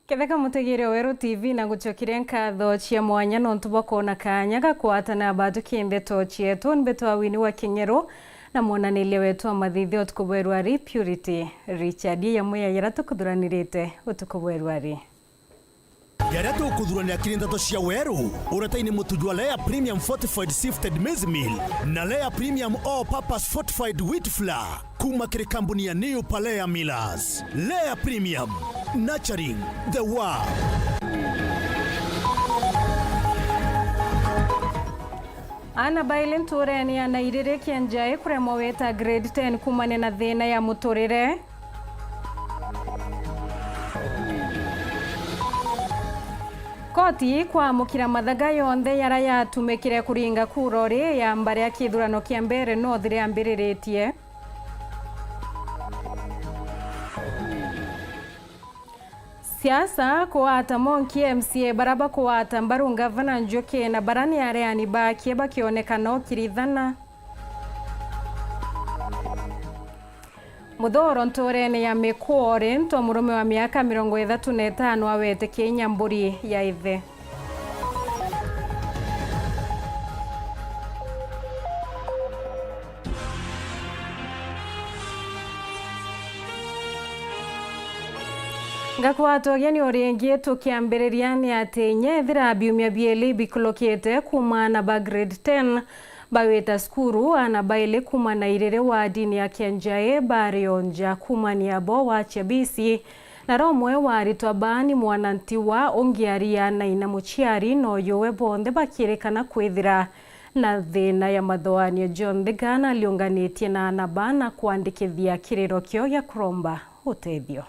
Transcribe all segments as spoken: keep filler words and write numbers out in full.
Ketheka mutegere Weru T V na ngucokeria nkatho cia mwanya nontu bwa kwona kaanya ga kwatana batuki ndeto cietu. Mbetwa Winnie wa Kinyeru na mwonaniria wetu wa mathithio utuku bweru ari Purity Richard. Yamwe ya yara tukuthuranirite utuku bweru ari. Jaria tukuthuranira kiri ndeto cia Weru, uretaini mutu jwa Lea Premium Fortified Sifted Maize Meal na Lea Premium All Purpose Fortified Wheat Flour. Kuma kiri kambuni ya New Palea Millers. Lea Premium, nurturing the world. Aana baili ntuurene ya Nairiri Kianjai kuremwa wita grade ten kumania na thina ya muturire. Koti kwamukira mathaga yonthe yara yatumikire kuringa kura uri ya mbare ya kithurano kia mbere North riambiriritie. Siasa kuwata monki M C A bara bakuwata mbaru Ngavana Njuki na bara ni areani baakie bakionekana ukirithana. Muthoro ntuurene ya Mikuore, ntu murume wa miaka mirongo ithatu na itano awete kinya mburi ya ithe. Ngakwata ugeni o ringi tukiambiriria ni ati inya ethira biumia bieli bikulukite kuuma aana ba grade ten bawita cukuru, aana baili kuuma Nairiri wa dini ya Kianjai bari o nja kuumania bo wa Chabisi, na romwe wa aritwa baa ni mwana ntiwa, ungi ari ya naina muciari na uyuwe, bonthe bakirikana kwithira na thina ya mathoanio jonthe gana aliunganitie na aana baa na kwandikithia kiriro kio gia kuromba utethio.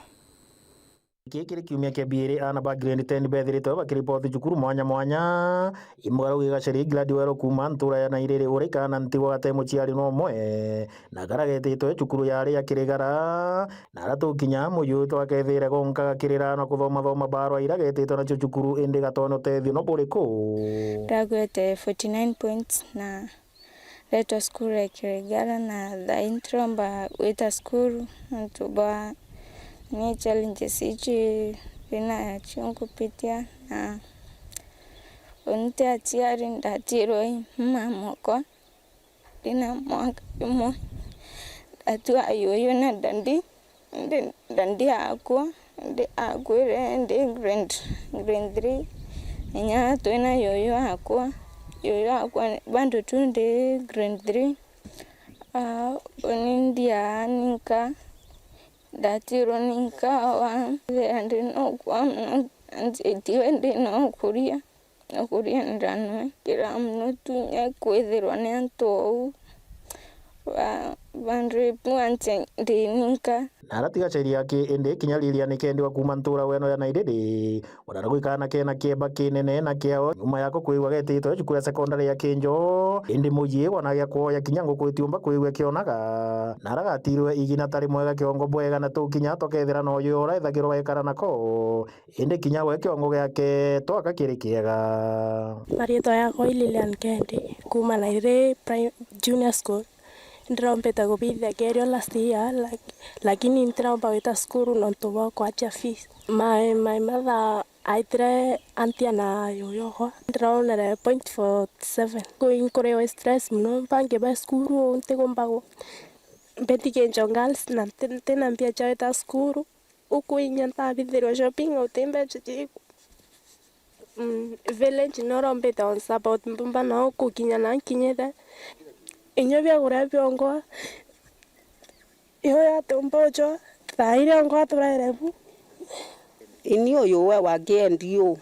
Giki kiri kiumia kia biiri, aana ba grade ten bethiritwe bakiripoti cukuru mwanya mwanya. Imwe arauga gaceri Glad Wero kuuma ntura ya Nairiri, uri kaana ntigwa gate muciari no umwe, na karagetitwe cukuru yari ya kirigara, na ara tukinya muyu twakethire gonka gakirira na kuthomathoma barua ira getitwe nacio cukuru, indi gatona utethio no buriku? Ndagwete forty nine points na retwa cukuru ya Kirigara, na thaa ii ntiromba gwita cukuru nontu bwa ni challenges iji ndinacio nkupitia, na uni ti aciari ndatirwe i mama okwa ndina mwaka jumwe, ndatua yuyu na dadi. Ndi, dadi akwa, ndi akwire ndi grade, grade three. Inya twina yuyu akwa, yuyu akwa bado tu ndi grade three. Ah, uni ndiaa ninka, ndatirwe ninka wa, ndi nokwa muno, ntiwe ndi nokuria. Ukuria ndanwe kira muno tu nya kwithirwa ni antu ou ba, ba rape ante ndi ninka. Na aratiga cheri yake, indi kinya Lilian kendi wa kuuma ntura weno ya Nairiri, urara gwikana kena kieba kinene na kiao nyuma yako kwigua getitwe cukuru ya sekondari ya Kinjo, indi muyi wona gia kuoya kinya nguku itiumba kwigua kionaga, na aragatirwe igina tari mwega kiongo bwega, na tukinya tukethira na uyu ura ethagirwa ekara nako. Indi kinya gwe kiongo giake twaka kiri kiega. Maritwa yakwa i Lilian Kendi, kuuma Nairiri Pri-, Junior School. Ndirombite kubithia kerio last year, lak-, lakini ntiromba gwita cukuru nontu bwa kwacha fees. My, my mother aitire antia na yuyu okwa, ndironere point four seven. Kwi nkuriwe stress muno, mbangi ba cukuru, ntigumba gu-, mbeti Kinjo Girls, na nti-, ntina mbia cia gwita cukuru. Ukwinya ntabithirwa shopping, uti mbeca ciku. Mm, village no rombite on support, mbumba no kukinya na nkinyite. Inya bia kuria biongwa, iyo yatumba ucwa, thaa iria ongwa turaire bu. Ini uyu we wa K N D U,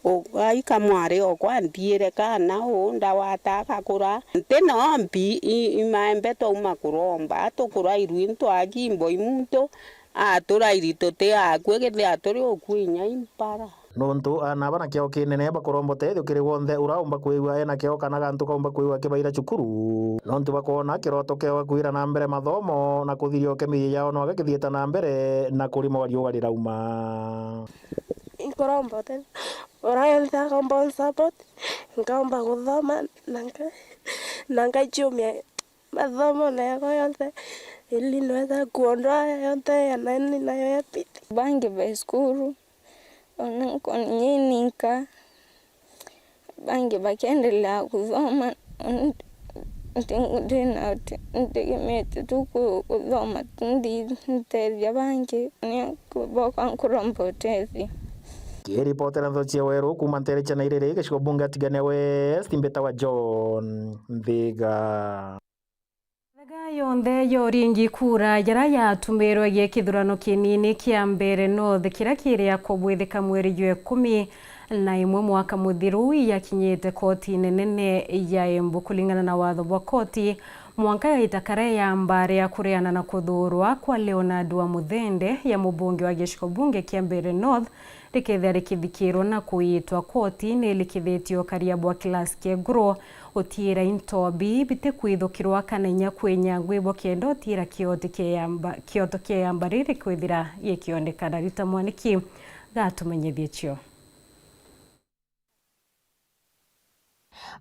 u-, ai kamwari okwa ndiire kana uu ndawata agakura. Nti no mbi, i, i maembe twauma kuromba, tukurairwi ntwagi mboi muntu, aturairi tuti akue, kethia turi ukui inya i mpara. Nontu aana aba na kiao kinene bakuromba utethio kiri wonthe uraumba kwigua ena kiao kana gantu kaumba kwigua kibaira cukuru, nontu bakwona kiroto kiao kwira na mbere mathomo na kuthiria uke miji yao no gakithiite na mbere na kurima wa riua rirauma. Inkuromba utethio uria wonthe akomba unsupport, nkaumba guthoma na nka-, na nkaichumia mathomone yakwa yonthe, ili nweza kuondoa yonthe ya nani nayo ya pili. Bangi be cukuru, Ona nkoni nyinka, bangi bakiendelea kuthoma, ndi-, ndi-, ndina-, ntegemete tu ku-, kuthoma tu, ndi-, ntethia bangi, ni boka nkuromba utethio. Kiripotera Nthochi ya Weru kuuma nteere cia Nairiri, gicigo bunge Tigania West, mbitagwa John Nthiga. Mathaga yonthe ya uringi kura jaria yatumirwe gi kithurano kinini kia Mbeere North kiria kiri akubwithika mweri jwa ikumi na imwe mwaka muthiru, ijakinyite kotine nene ya Embu. Kulingana na watho bwa koti, mwanka ya itakare ya mbare ya kureana na kuthuurwa kwa Leonard wa Muthende ya mubunge wa gicigo bunge kia Mbeere North rikethira rikithikirwa na kuitwa koti, ni likithitie ukaria bwa class kia iguru, utiira into mbi bitikwithukirwa kana inya kwinyangwa ibo kenda utiira kioti kia yamba-, kioto kia yamba riri kwithira gikionekana. Rita Mwaniki gatumenyithie cio.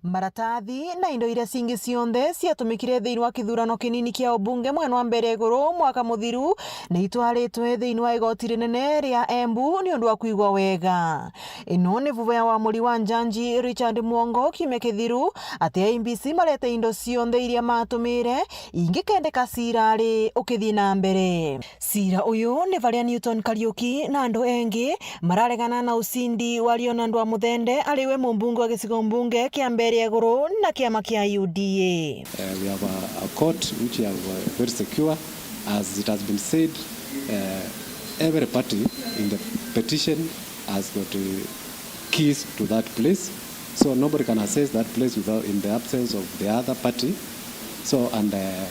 Maratathi na indo iria cingi cionthe ciatumikire thiini wa kithurano kinini kia ubunge mwena wa Mbeere Iguru mwaka muthiru ni itwaritwe thiini wa igoti rinene ria Embu ni undu wa kwigwa wega. Ino ni vuva ya wamuri wa njanji Richard Mwongo kiumia kithiru ati A I B C marete indo cionthe iria matumire ingikendeka cira ari ukithii na mbere. Cira uyu ni varia Newton Kariuki na andu engi mararegana na ucindi wa Leonard wa Muthende ari we mumbunge wa gicigo mbunge kia Mbeere Iguru na kiama kia U D A. Uh, we have a, a court which are, uh, very secure, as it has been said, uh, every party in the petition has got, uh, keys to that place. So nobody can access that place without, in the absence of the other party. So, and, uh,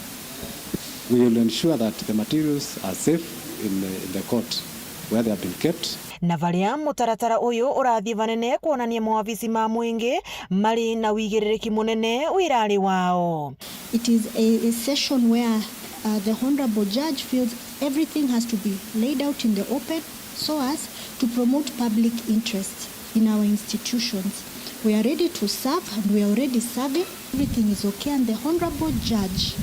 we will ensure that the materials are safe in the, in the court where they have been kept. Na varia mutaratara uyu urathii vanene kwonania mawabici ma mwingi mari na wigiririki munene wirari wao. It is a, a session where, uh, the Honorable Judge feels everything has to be laid out in the open so as to promote public interest in our institutions. We are ready to serve and we are already serving. Everything is okay, and the Honorable Judge,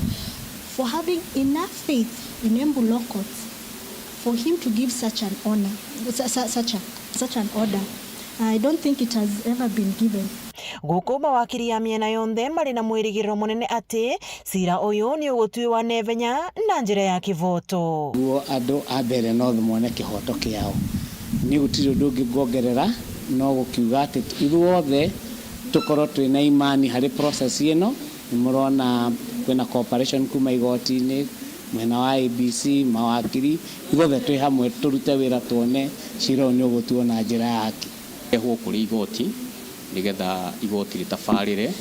for having enough faith in Embu Law Courts, for him to give such an honor, su-, su-, such a, such an order, I don't think it has ever been given. Guku mawakiri ya miena yonthe mari na mwirigiriro munene ati cira uyu ni ugutuiwa na ivenya na njira ya kivoto. Guo andu a Mbeere North mone kihoto kiao. Ni gutiri undu ungi ngongerera, no gukiuga ati ithuothe tukorwo twina imani hari process ino. Ni murona kwina cooperation kuma igotini, mwena wa A I B C, mawakiri, ithuothe twi hamwe turute wira twone cira uyu ni ugutuo na njira ya haki. Rehwo kuri igoti, nigetha igoti ritabarire,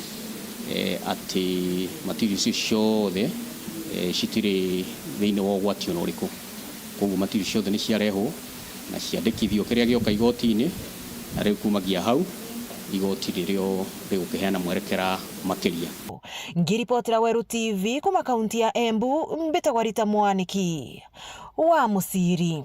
eh, ati materials icio ciothe, eh, citiri thiini wa ugwati ona uriku. Koguo materials ciothe ni ciarehwo na ciandikithio kiria gioka igotini, na riu kumagia hau, igoti nirio rigukiheana mwerekera makiria. Ngiripotera Weru T V kuma kaunti ya Embu, mbitagwa Rita Mwaniki wa Muciri.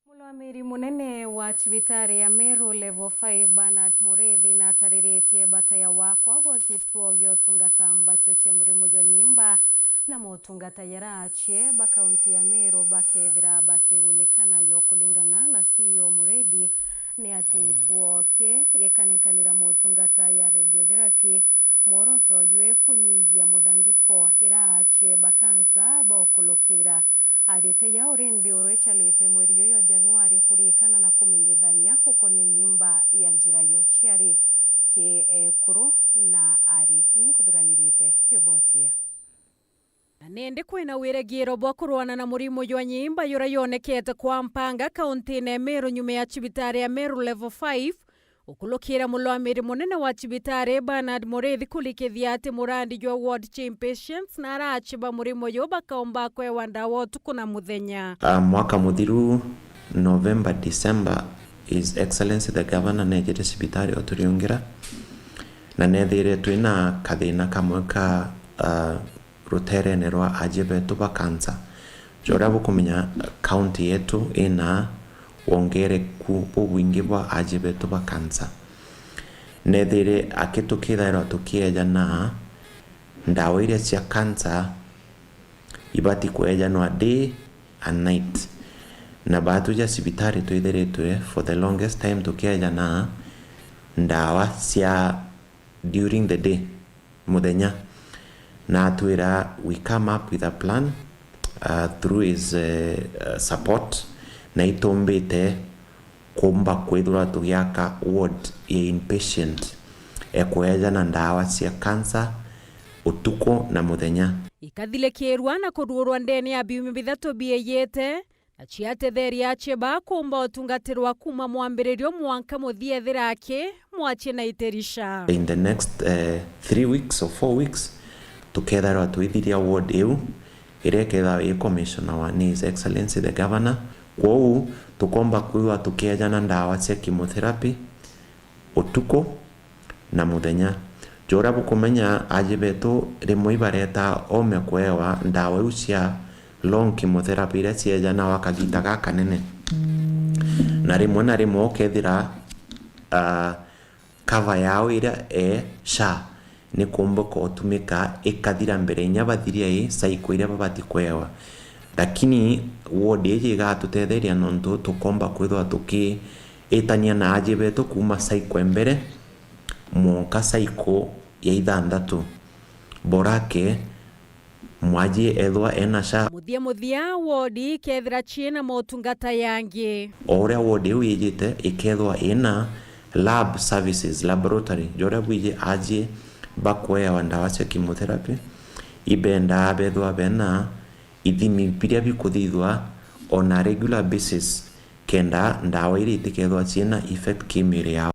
Murungamiri munene wa cibitari ya Meru Level five, Bernard Muriithi, natariritie bata ya wakwa gwa gituo gia utungata mbachu cia murimo jwa nyimba na motungata jaria achie ba kaunti ya Meru bakethira bakigunika nayo. Kulingana na C E O Muriithi, ni ati ituo ki gikanenkanira motungata ya radiotherapy, mworoto jwi kunyihia muthangiko ira achie ba kansa baukulukira. Arite ja uri nthi uru icharite mweri uyu jwa Januari kurikana na kumenyithania ukonia nyimba ya njira ya uciari ki ekuru na ari. Ini nkuthuranirite riboti ii. Na nindi kwina wirigiro bwa kurwana na murimo jwa nyimba jura yonekete kwa mpanga kauntine ya Meru nyuma ya cibitari ya Meru Level five ukulukira murungamiri munene wa cibitari Bernard Muriithi kurikithia ati murandi jwa ward cha inpatients na arachi ba murimo juu bakaumba kwewa ndawa utuku na muthenya. Ah, mwaka muthiru, November, December, His Excellency the Governor neejire cibitari o turiungira, na neethire twina kathina kamwe ka, ah, ruteerene rwa aajie beetu ba kansa. Ja uria bukumenya, kaunti yeetu ina wongereku bubwingi bwa aajie beetu ba kansa. Neethire aki-, tukithairwa tukieejana ndawa iria cia kansa ibati kweejanwa day and night. Na baatwija cibitari twithiritwe for the longest time tukieja na ndawa cia during the day, muthenya. Na atwira we come up with a plan, uh, through his, uh, uh, support, na itumbite kumba kwithirwa tugiaka ward ya inpatient, ekweja na ndawa cia cancer utuku na muthenya. Ikathilikirwa na kuruurwa ndene ya biumia bithatu bieyite, na ciatetheria achie bakumba utungatirwa kuuma mwambiririo mwanka muthia ethira aki mwachie na itirisha. In the next, eh, three weeks or four weeks, tukethirwa twithiria ward iu, iria ikethirwa i commissioner wa ni His Excellency the Governor. Kwou tukomba kwithirwa tukiejana ndawa cia chemotherapy utuku na muthenya. Juria bukumenya, aji betu rimwe ibareta ome kuewa ndawa iu cia long chemotherapy iria ciejana wa kagita gakanene. Na rimwe na rimwe ukethira, ah, cover yao iria e SHA ni kumbuka utumika ikathira mbere inya bathiria i cycle iria babati kuewa. Lakini ward iji igatutetheria nontu tukomba kwithirwa tukiitania na aji betu kuuma cycle mbere mwanka cycle ya ithanthatu. Borake mwaji ethwa ena SHA. Muthia muthia, ward ikethira ciina motungata yangi. O uria ward iu ijite, ikethwa ina lab services, laboratory, juria bwiji aji bakuewa ndawa cia chemotherapy, ibendaa bethwa bena ithimi biria bikuthithwa on a regular basis, kenda ndawa iria itikethwa ciina effect ki miiri yao.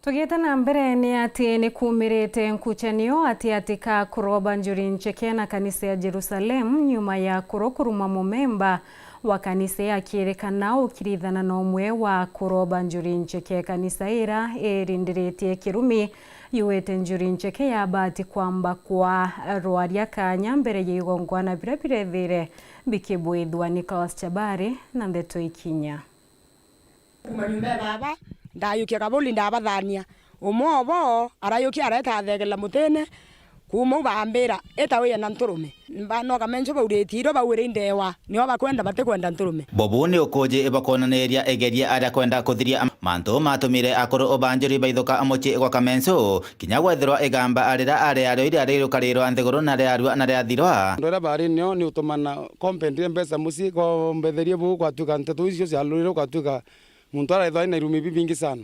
Tugiite na mbere, ni ati ni kuumirite nkuchanio atiati ka Kuroba Njuri Ncheke na kanisa ya Jerusalem nyuma ya Kuro kuruma mumemba wa kanisa ii akirikana ukirithana na umwe wa Kuroba Njuri Ncheke. Kanisa ira irindiritie kirumi yuite Njuri Ncheke yabati kwamba kwa rwaria kanya mbere ya igongwana biria birethire bikibwithwa. Nicholas Chabari na ndeto ikinya. Kuma nyomba ya baba, ndayukia kabuli ndabathania. Umwe obo arayukia areta athegela mutine, kuma u baambira, "Ita wije na nturume." Mba-, no Kamencho bauritie irio bauire indewa, nio bakwenda batikwenda nturume. Bobu ni ukuji ibakonaniria igeria aria kwenda kuthiria am-, mantu matumire akuru ubanjuri baithuka mucii gwa Kamencho. Kinya gwethirwa igamba arira ari ario iria riri rukarirwa nthiguru na riarua na riathirwa. Andu aria bari nio ni utumana kompendirie mbeca mucii, kombetherie buu gwatuika nteto icio ciarurire, ugatuika muntu araithwa aina irumi bibingi sana.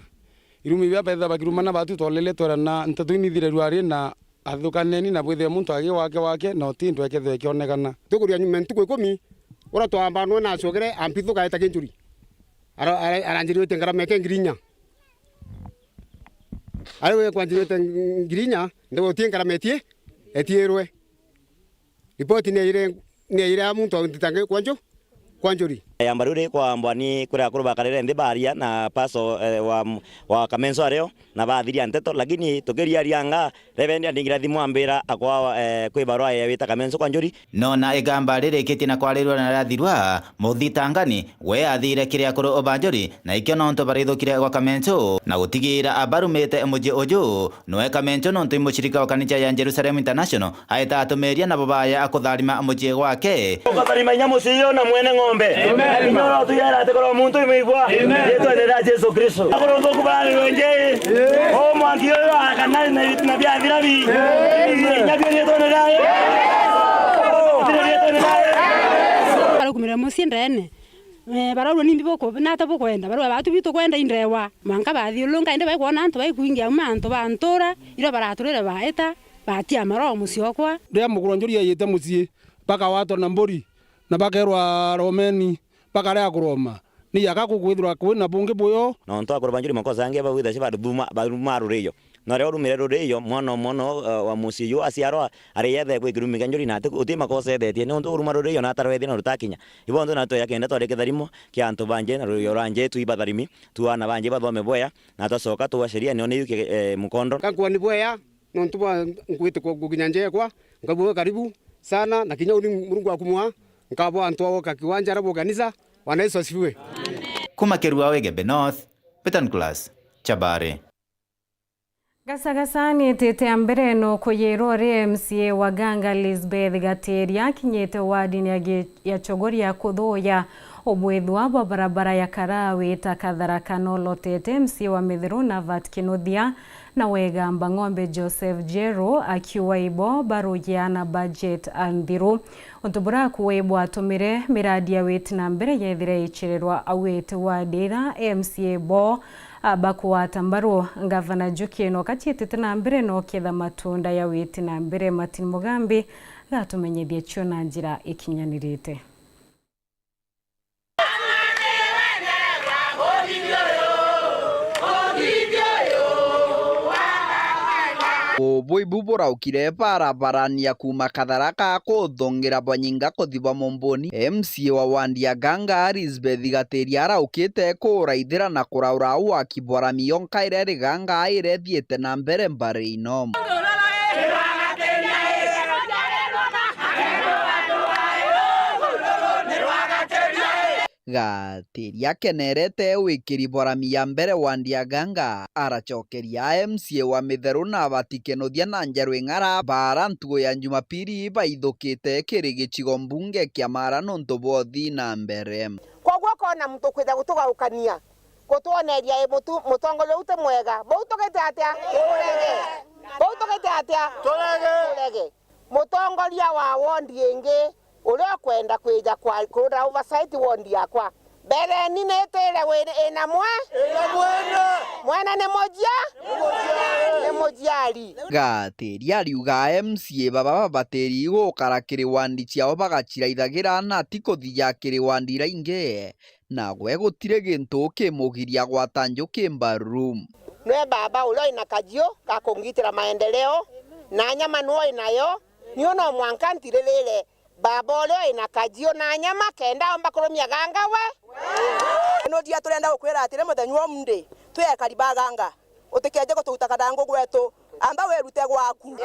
Irumi bia betha bakirumana batu twolele twerana nteto inithire rwari na athukaneni na bwithire muntu agi wake wake na uti ndu ekethire kionekana. Tukuria nyuma ntuku ikumi, ura twambanwe na acokere ampithuka eta kinjuri. Ara-, ara-, aranjirite ngarama eke ngiri inya. Ari we kwanjirite ngirinya, ndigutie nkarama eti-, etiirwe. Ripoti ni yaire, ni yaire ya muntu wa nthitange kwa nju-, kwa njuri. Yamba riu rikwambwa ni kuria akuru bakarire nthi baria na pastor, eh, wa, wa Kamenso ario, na bathiria nteto, lakini tukiriarianga, Reverend andingira thimu ambira akwa, eh, kwi barua ya wita Kamenso kwa njuri. Nona igamba ririkitie na kwarirua na rathirua, muthitangani we athire kiri akuru ubanjuri, na ikio nontu barithukire gwa Kamencho, na gutigira abarumite muji uju, nwe Kamencho nontu i mushirika wa kanitha ya Jerusalem International, aita atumiria na bubaya akutharima muji gwake. Ukatharima inya mucii na mwene ng'ombe. Amen. Inya uratuyera ati korwo muntu imwigua. Amen. Riitwa-ini ria Jesu Kristo. Akorwo nthuku bararerwe nje. O mwanki uyu akana na, na biathira bi. Inya bio riitwa-ini ria Yesu. Barakumire mucii ndene. Eh, baraurwa nimbi buku-, nata bukwenda? Barauga, "Batu bitu kwenda indewa." Mwanka bathiururunka, indi baikwona antu baikwingia auma antu ba ntura, iria baraturire baita, batia maroho mucii okwa. Riria mukuru njuri yaiyite mucii, bakawatwa na mburi, na bakerwa, "Romeni," bakarega kuroma. Ni yaka kukwithirwa kwina bungi buyo. Nontu akuru ba njuri makosa angi bawitha ci baruma, baruma ruriyo. Na riria urumire ruriyo, mwana o mwana o, eh, wa mucii uyu aciarwa, ari yethe kwi kirumi kia njuri na ati, uti makosa ethetie, niuntu uruma ruriyo na atarwethie na rutakinya. Ibonthe na tuya kenda twari kitharimo kia antu bangi na ruriyo rwa nje twi batharimi, tu ana bangi bathome bwea, na twacoka tuwa sheria nio niyu ki-, eh, mukondo. Kankwani bwea, nontu bwa nkwite ku-, gukinya nje yakwa, nkabua karibu sana, na kinya uni Murungu akumwa, nkabwa antu awoka kiwanja arabu kanisa, Bwana Yesu asifiwe. Kuma Kirua Wegebe North, Peter Nicholas, Chabari. Gacagacani itite ya mbere no kuyirwa uri M C A wa Ganga Lisbeth Gatiria akinyite wardini ya Gi-, ya Chogoria kuthuya ubwithwa bwa barabara ya Karawi ta Katharaka nolotete M C A wa Mitheru Navat Kinuthia na wegamba ng'ombe Joseph Jeru akiuga ibo barugia na budget nthiru. Untu bura akuuga ibwatumire miradi ya witi na mbere yethire ichererwa, augite wadi ira M C A bo a, bakugwata mbaru Ngavana Njuki no kaciitite na mbere no ketha matunda ya witi na mbere. Martin Mugambi gatumenyithia cio na njira ikinyanirite. Ubui bu buraukire barabarani ya kuuma Katharaka kuthungira Bwanyinga kuthi bwa Mumbuni, M C A wa wandi ya Ganga Lisbeth Gatiria araukite kuraithira na kuraura waki bwa rami yonka iria Riganga irethiite na mbere mbari ino. Gatiria akenerete wikiri bwa rami ya mbere wandi ya Ganga, aracokeria M C A wa Mitheru Navat Kinuthia na Njeru Ing'ara bara ntugu ya Jumapili baithukite kiri gicigo mbunge kia Mara nontu bwa uthii na mbere. Koguo kona muntu kwija gutugaukania, gutwoneria i mutu-, mutongoria uyu ti mwega. Bau tugite atia? Turege. Bau tugite atia? Turege. Turege. Mutongoria wa wondi ingi uria ukwenda kwija kwa-, kurura oversight wondi yakwa, mbereni nitire wi-, ina mwe? Ina mwene. Mwene ni mujia? Ni mujiari. Ni mujiari. Gatiria ariuga M C A baba babatiri gukara kiri wandi ciao bagaciraithagira na ti kuthia kiri wandi iria ingi. Nagwe gutiri gintu kimugiria gwata Njuki mbaru. Nwe baba uria wina kajiu ga kungitira maendeleo, na nyama nwe winayo, niu no mwanka ntiririre baba uria wina kajiu na nyama kenda omba kurumia Ganga we. Nuthia turenda gukwira atiri, muthenya wa umuthi, twi ekari ba Ganga, utikeje gutuuta kathangu gwetu. Amba wirute gwaku.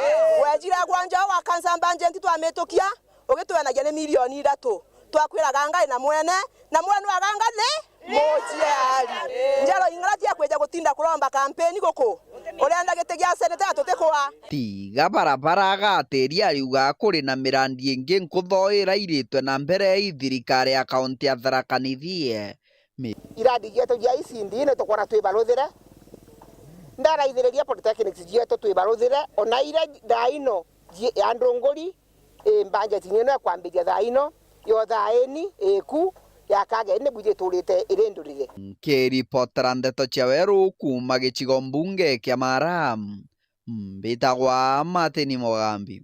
Wejire gwanja wa kansa mbanjenti twamitukia, ugitwenagia ni milioni ithatu. Twakwiraga Ngai na mwene, na mwene wa Ganga ni muciari. Njaro Ing'ara cia kwija gutinda kuromba kampeni guku. Urenda giti gia seneta tutikwa. Tiga barabara, Gatiria ariuga kuri na mirandi ingi nkutho irairitwe na mbere i thirikari ya kaunti ya Tharaka Nithi. Mi- Iradi cietu cia I C D ni tukwona twibaruthire. Ndaraithiriria polytechnics cietu twibaruthire, ona iria thaa ino cie-, ya ndunguri, i budget nino ya kwambiria thaa ino, yo thaini iku, ya kageni ni bwiji iturite iri ndurire. Nkiripotera ndeto cia weru kuuma gicigo mbunge kia Mara, mbitagwa Martin Mugambi.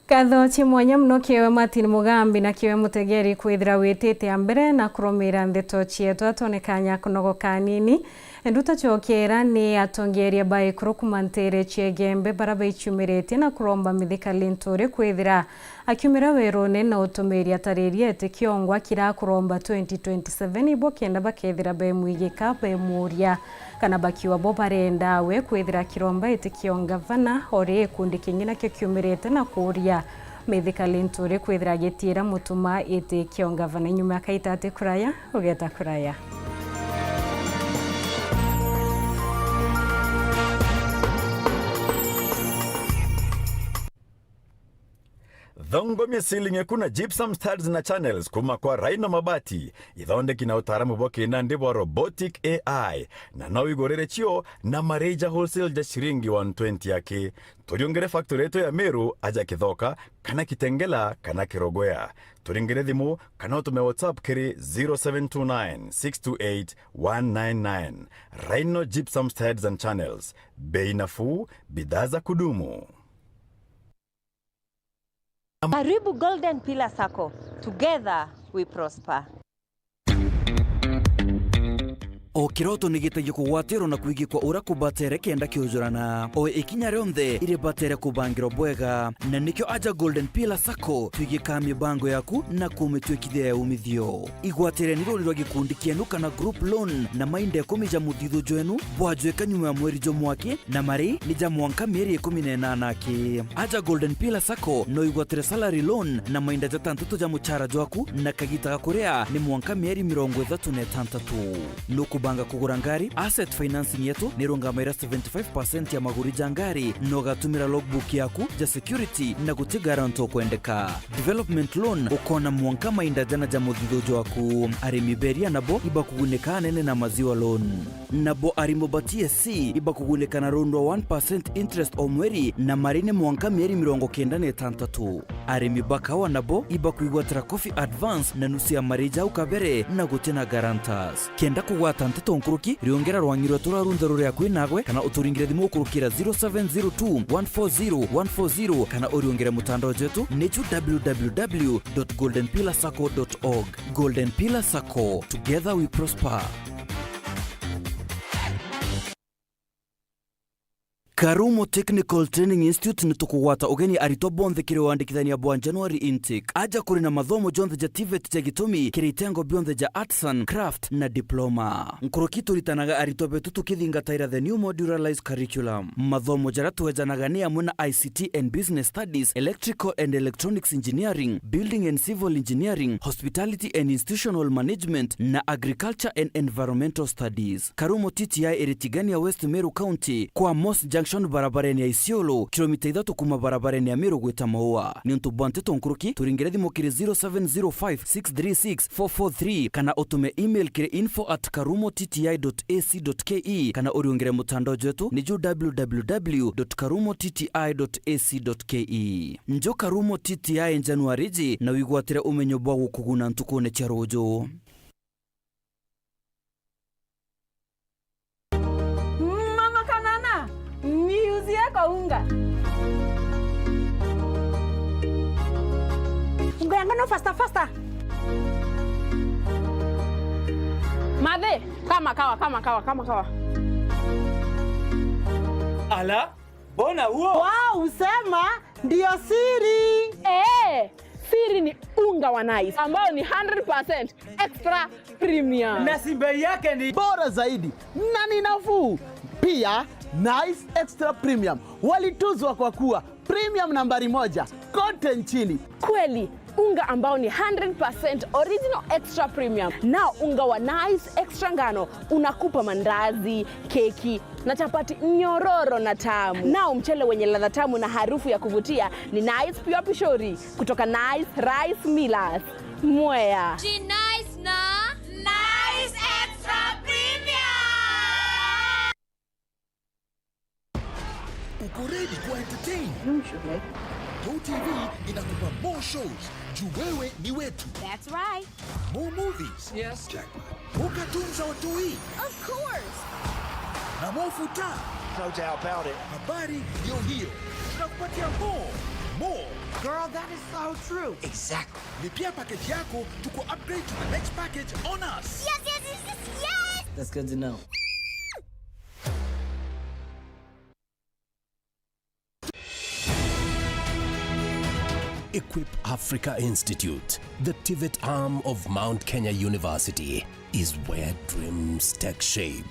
Nkatho cia mwanya mono kiewe Martin Mugambi na kiewe mutegeri kwithira witite a mbere na kurumira ndeto cietu. Atone kanya kunogoka kanini. Nduta Chokera ni atongeria ba ikuru kuma ntere cia Igembe bara baichumiritie na kuromba Mithika Linturi kwithira akiumira werune na utumiri atariria iti kiongwa kira kuromba twenty twenty-seven ibo kenda bakethira bemwigika bemuria kana bakiuga bo barenda we kwithira kiromba iti kio ngavana, ori gikundi kingi nakio kiumirite na kuria Mithika Linturi kwithira gitiira mutuma iti kio ngavana. Inyuma ya kaita ati kuraya, ugeta kuraya. Thongomia ceiling eku na gypsum studs na channels kuma kwa Rhino Mabati, ithondeki na utaaramu bwa kinandi bwa robotic A I, na no igurire cio na mareja wholesale ja ciringi one twenty aki. Turiungire factory yetu ya Meru aja Kithoka, kana Kitengela, kana Kirogwea. Turingire thimu, kana utume WhatsApp kiri zero seven two nine, six two eight, one nine nine. Rhino Gypsum Studs and Channels. Bei nafuu, bidhaa za kudumu. Karibu Golden Pillar Sacco. Together we prosper. O kiroto ni gitagia kugwatirwo na kwigikwa uria kubatere kenda kiujurana. O ikinya rionthe iribatere kubangirwa bwega, na nikio aja Golden Pillar Sacco twigikaa mibango yaku na kumitwikithia ya umithio. Igwatireni runi rwa gikundi kienu kana group loan na mainda ikumi ja muthithu jwenu bwajwika nyuma ya mweri jumwe aki, na mari ni ja mwanka mieri ikumi na inana aki. Aja Golden Pillar Sacco no igwatire salary loan na mainda jatantatu ja muchara jwaku, na kagita ga kuria ni mwanka mieri mirongo ithatu na itantatu. Nuku Wanga kugura ngari, asset financing yetu ni irungamaira seventy-five percent ya maguri ja ngari, na ugatumira logbook yaku ja security na guti guarantor ukwendeka. Development loan ukona mwanka mainda jana ja muthithu jwaku. Arimi beria nabo ibakugunika anene na maziwa loan. Nabo arimo ba T S C ibakugunika na rundwa one percent interest o mweri, na mari ni mwanka mieri mirongo kenda na itantatu. Arimi ba kawa nabo ibakwigwatira coffee advance na nusu ya mari jau kabere na guti na guarantors. Kenda kugwata nteto nkuruki, riongera rwang'i rwetu rwa runtha ruri akui nagwe, kana uturingire thimu ukurukira zero seven zero two one four zero one four zero, kana uriongere mutandao jwetu ni ju W W W dot golden pillar sacco dot org. Golden Pillar Sacco, together we prosper. Karumo Technical Training Institute ni tukugwata ugeni aritwa bonthe kiri wandikithania bwa January intake. Aja kuri na mathomo jonthe ja TVET ja gitumi kiri itengo bionthe ja Arts and Craft na Diploma. Nkuruki turitanaga aritwa betu tukithingataira the new modularized curriculum. Mathomo jaria twejanaga ni amwe na I C T and Business Studies, Electrical and Electronics Engineering, Building and Civil Engineering, Hospitality and Institutional Management, na Agriculture and Environmental Studies. Karumo T T I iri Tigania, West Meru County, kwa Moss Junction barabarene ya Isiolo, kilomita ithatu kuma barabarene ya Meru gwita Maua. Niuntu bwa nteto nkuruki, turingire thimu kiri zero seven zero five six three six four four three, kana utume email kiri info at karumo T T I dot A C dot K E, kana uriungire mutandao jwetu ni ju W W W dot karumo T T I dot A C dot K E. Njo Karumo T T I January ji, na wigwatire umenyo bwa gukuguna ntukune cia ruju. Mama Kanana, niuzie kwa unga. Unga ya ngano faster, faster. Mathe, kama kawa, kama kawa, kama kawa. Ala, mbona huo? Wow, usema ndio siri. Eh, siri ni unga wa Nice, ambao ni hundred percent extra premium. Na si bei yake ni bora zaidi na ni nafuu. Pia, Nice Extra Premium walituzwa kwa kuwa premium nambari moja kote nchini. Kweli, unga ambao ni hundred percent original extra premium. Nao unga wa Nice Extra Ngano unakupa mandazi, keki, na chapati nyororo na tamu. Nao mchele wenye ladha tamu na harufu ya kuvutia ni Nice Pure Pishori kutoka Nice Rice Millers, Mwea. Ji Nice na Nice Extra Premium. Uko ready kwa entertain? Go T V inakupa more shows. Juu wewe ni wetu. That's right. More movies. Yes. Jackpot. More cartoons za watoi. Of course. Na more futa. No doubt about it. Habari ndio hiyo. Tunakupatia more. More. Girl, that is so true. Exactly. Lipia package yako, tuku upgrade to the next package on us. Yes, yes, yes, yes, yes. That's good to know. Equip Africa Institute, the TVET arm of Mount Kenya University, is where dreams take shape.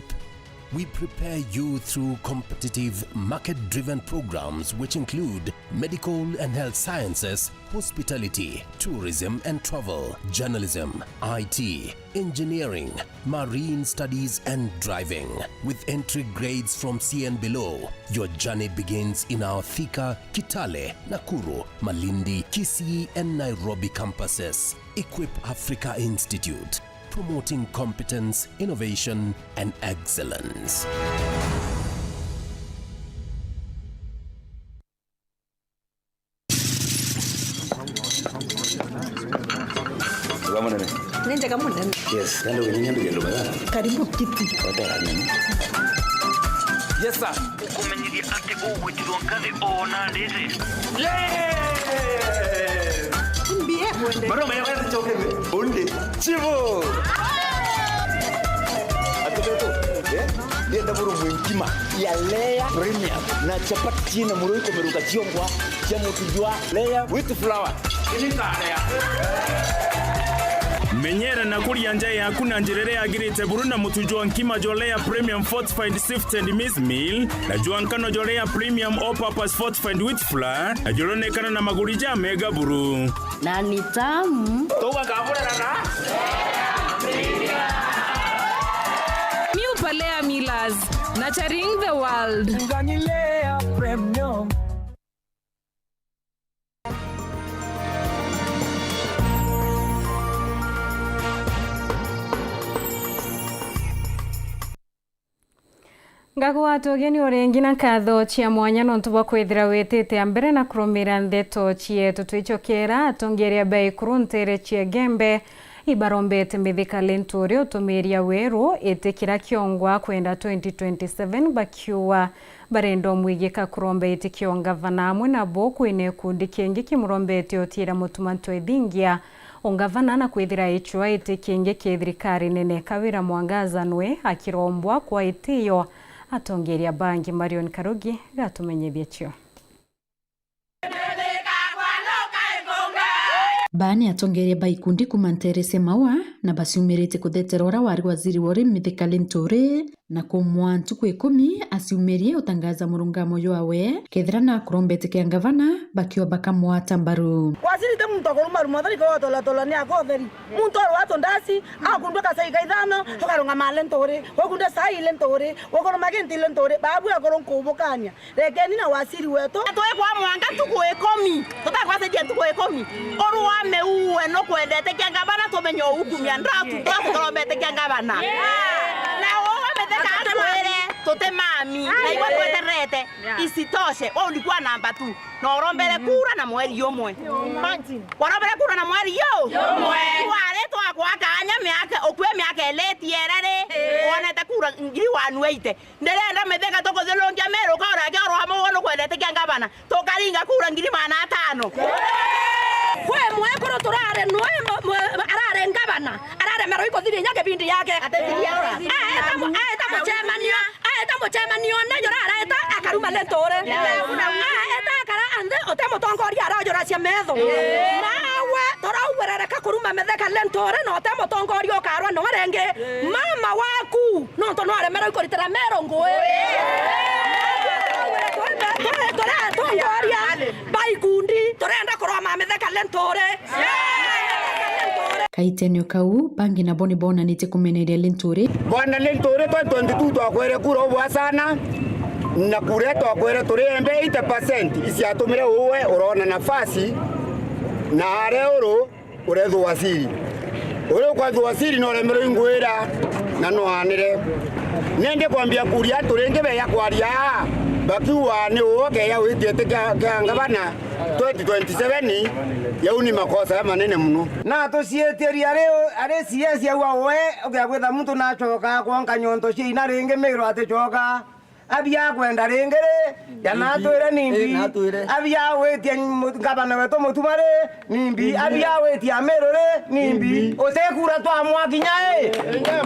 We prepare you through competitive, market-driven programs which include medical and health sciences, hospitality, tourism and travel, journalism, I T, engineering, marine studies and driving. With entry grades from C and below, your journey begins in our Thika, Kitale, Nakuru, Malindi, Kisii and Nairobi campuses. Equip Africa Institute, promoting competence, innovation and excellence. Wega munene. Ni njega munene. Yes, kandi uginyanya mbigendo mega. Karibu kiti. Watera nini? Yes, sir. Ukumenyithia ati ugwitirwo nkathi ona ndiri. Yes! Mbie mwende. Maroma ya wezi choke. Undi. Chivo. Atubeto. Eh? Ndienda buru mwinkima ya layer premium na chapati china muro ikomeruka chiongwa cha mutu jwa layer with flour. Menyera na kuria nja yaku na njira iria yagirite buru na mutu jwa nkima jwa layer premium fortified sifted maize meal na jwa nkano jwa layer premium all purpose fortified wheat flour na juronekana na maguri ja mega buru. Na ni tamu. Tugakamurana na. Millers, nurturing the world. Nganilea Premium. Ngagwata ugeni uringi na nkatho cia mwanya nontu bwa kwithira witite a mbere na kurumira ndeto cietu. Twicokera, atongeria ba ikuru ntere cia Igembe ibarombete Mithika Linturi utumiria weru iti kira kiongwa kwenda twenty twenty-seven, bakiuga barenda umwigika kuromba iti kia ungavana. Amwe nabo kwina ikundi kingi kimurombete utiira Mutuma Ntwethingia ungavana na kwithira icwa iti kingi ki thirikari nene. Kawira Mwangaza nwe akirombwa kwa itiyo. Atongeria bangi, Marion Karugi gatumenyithia cio. Baa ni atongeria ba ikundi kuuma ntere cia Maua na baciumirite kuthetera uria wari waziri wa urimi Mithika Linturi na kumwaa ntuku ikumi aciumirie utangaza murungamo jwawe kethira nakurombete kia ngavana bakiuga bakamwata mbaru. Waziri ti muntu akuruma ruma utheri, ko tola tola ni akotheri. Muntu oro watu ndasi, akundwa kasai ka ithano, tukarungama Linturi, ukundwa sai Linturi, ukuruma ginti Linturi, babu akuru nkubukania. Rekeni na waziri wetu. Twikwa mwanga ntuku ikumi, tutakwacenjia ntuku ikumi. Urwame uwe nukwendete kia ngavana, tumenye ukumia ndratu, ndratu turombete kia ngavana. Na uwe Mithika atwire tutimami, na igwe tweterete. Isitoshe, we ulikuwa namba two. Na urombere kura na mweri umwe. Imagine. Warombere kura na mweri yo? Umwe. Twari twakwa kanya miaka, ukue miaka eleti erari, wonete kura ngiri one eighty. Ndirenda Mithika tukuthiurunkia Meru, ukaura kia urwamo uwe nukwendete kia ngavana. Tukaringa kura ngiri magana atano. Kwi mwekuru turari nwe mu-, mu-, arari ngavana, araremerwa ikuthiria inya kibindi yake. Atethiria ura. Aeta mu-, aeta mucemanio, aeta mucemanio ne jura areta akaruma Linturi. Aeta akara anthe ute mutongoria arajuracia metho. Nawe turaugwirereka kuruma Mithika Linturi na ute mutongoria ukarwa no ringi. Mama waku, nontu nwaremerwe ikuritira Meru ngui. Turi atongoria ba ikundi, turenda kuroma Mithika Linturi. Kaitenio kau, bangi nabo ni bonanitie kumeneria Linturi. Bwana Linturi, twenty twenty-two twakwere kura ubwa sana, na kura twakwere turi embe eighty percent, iciatumire uwe urona nafasi na are uru urethwa waziri. Uria ukwethwa waziri no remerwe ingwira na no anire. Nindi kwambia kuria antu ringi beya kwaria aa, bakiuga ni uu keya witie ti kia, kia ngavana twenty twenty-seven, yau ni makosa ya manene muno. Na tuciitiria ari, ari C S au awe, ukia kwitha muntu nacoka kwonka nyonto cia ina ringi Miru aticoka. Abia akwenda ringi ri, ya natwire nimbi? Abia awitia mu-, ngavana wetu Mutuma ri, nimbi? Abia awitia Miru ri, nimbi? Utikura twamwa kinya i.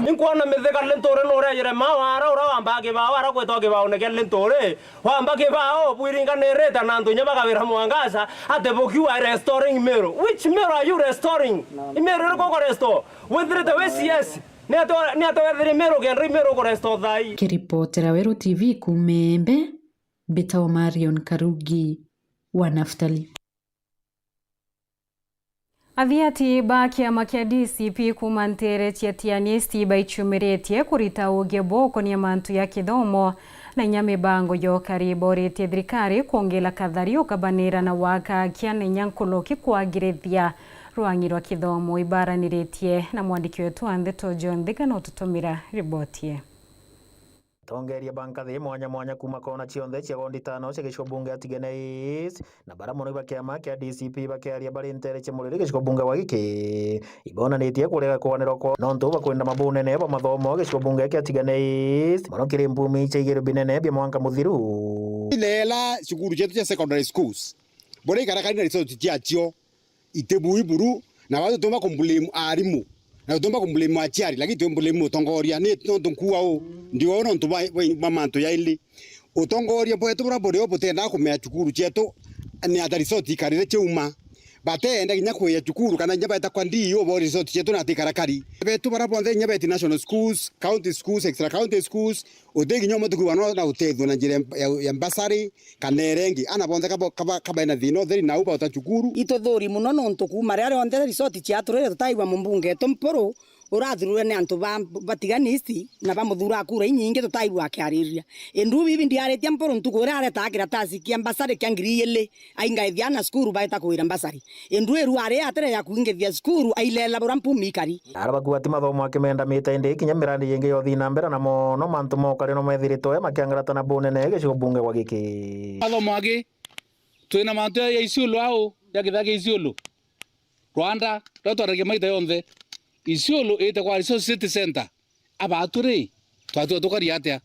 Inkwona Mithika Linturi nuria yire mawara uria wamba kibao, ara gwitwa kibaone kia Linturi. Wamba kibao bwiringanirite na antu inya bagawira Mwangaza ati bukiuga restoring Miru. Which Miru are you restoring? I Miru iriku uku restore? Withirite wi C S. Ni atia, ni atia wethirie Miru kenda i Miru ukurestore thaa ii? Kiripotera Weru T V kuuma Embe, mbitagwa Marion Karugi wa Naftali. Athiati ba kiama kia D C P kuuma ntere cia Tigania East baichumiritie kurita uge bukonia mantu ya kithomo na inya mibango ya ukari. Boritie thirikari kwongera kathari ukabanira na waka kia na inya nkuruki kwagirithia rwang'i rwa kithomo. Ibaraniritie na mwandiki wetu wa ndeto John Thiga na ututumira riboti ii. Atongeria ba nkathi mwanya mwanya kuuma kona cionthe cia wondi tano cia gicigo bunge ya Tigania East na bara mono iba kiama kia D C P bakiaria bari ntere cia muriri gicigo bunge gwa giki. Ibonanitie kurega kwanirwa kwao nontu bakwenda mabunene bwa mathomo gicigo bunge kia Tigania East, mono kiri mpumi cia igiro binene bia mwanka muthiru. Ilela cukuru cietu cia secondary schools, buria ikarakari na resort ciacio itibui buru, na bau tutiumba kumblame arimu, na tutiumba kumblame aciari, lakini twiumblame mutongoria. Ni nontu nkuuga uu, ndi uu nontu bwa, bwa, bwa mantu jaili. Utongoria bwetu buria buri o butendaa kumenya cukuru cietu ni ata resort ikarire ciauma. Batenda kinya kuia cukuru kana kinya baita kwa D E O bo resort cietu na ati ikarakari. Betu baria bonthe kinya beti national schools, county schools, extra county schools, uti kinya umwe tukuigua no na utethua na njira ya, ya, ya bursary kana iria ingi. Ana bonthe kaba, kaba, kabaina thina utheri nau bauta cukuru. Ituthuri mono nontu kuuma riria rionthe resort ciaturire tutaigua mumbunge etu Mpuru Urathururwe ni antu ba, ba Tigania East na bamuthuraa kura inyingi tutaigua akiariria. Indu bibi ndiaritie Mpuru ntuku iria aretaga kiratasi kia mbasari kia ngiri igiri, aingaithia aana cukuru baeta kuira mbasari. Indu iru ari atere ya kuingithia cukuru ailela bura mpumi ikari. Ara bakuati mathomo akimendamite indi kinya mirandi yingi yothi na mbere na mono mantu mokari no methiritwe makiangarata na bunene gicigo bunge gwa giki. Mathomo aki, twina mantu ya, ya Isiolo au, ya kithaa kia Isiolo. Rwanda, riria twaragia maita yonthe, Isiolo iite kwa Resource City Center. Abaatu ri, twatwire tukari atia?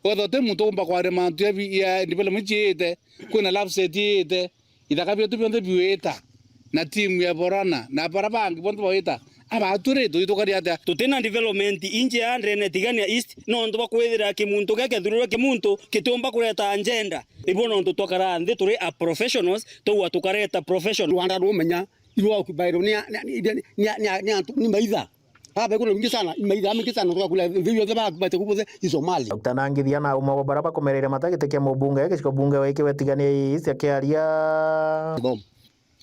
Wethwa uti muntu uumba kwaria mantu ya bi-, ya development ciite, kwina lapset iite, ithaka bietu bionthe biwita, na timu ya Borana, na bara bangi bonthe bawita. Abaatu ri, tuti tukari atia? Tutina development inji ya ndene Tigania East, nontu bwa kwithira kimuntu gekethururwe kimuntu kitiumba kureta agenda. Ibo nontu twakara nthi turi a professionals, tugwa tukareta professional. Rwanda rumenya, irwa occupy ni, ni, ni antu, ni maitha. Baba, kuna wingi sana, maitha mingi sana, tukakula, nthi yothe ba, ba, kubuthe, i Somali. Doctor Nangithia na umwe wa bara bakomereire mata giti kia mubunge, gicigo bunge wa ikiwe Tigania East akiaria. Thomo.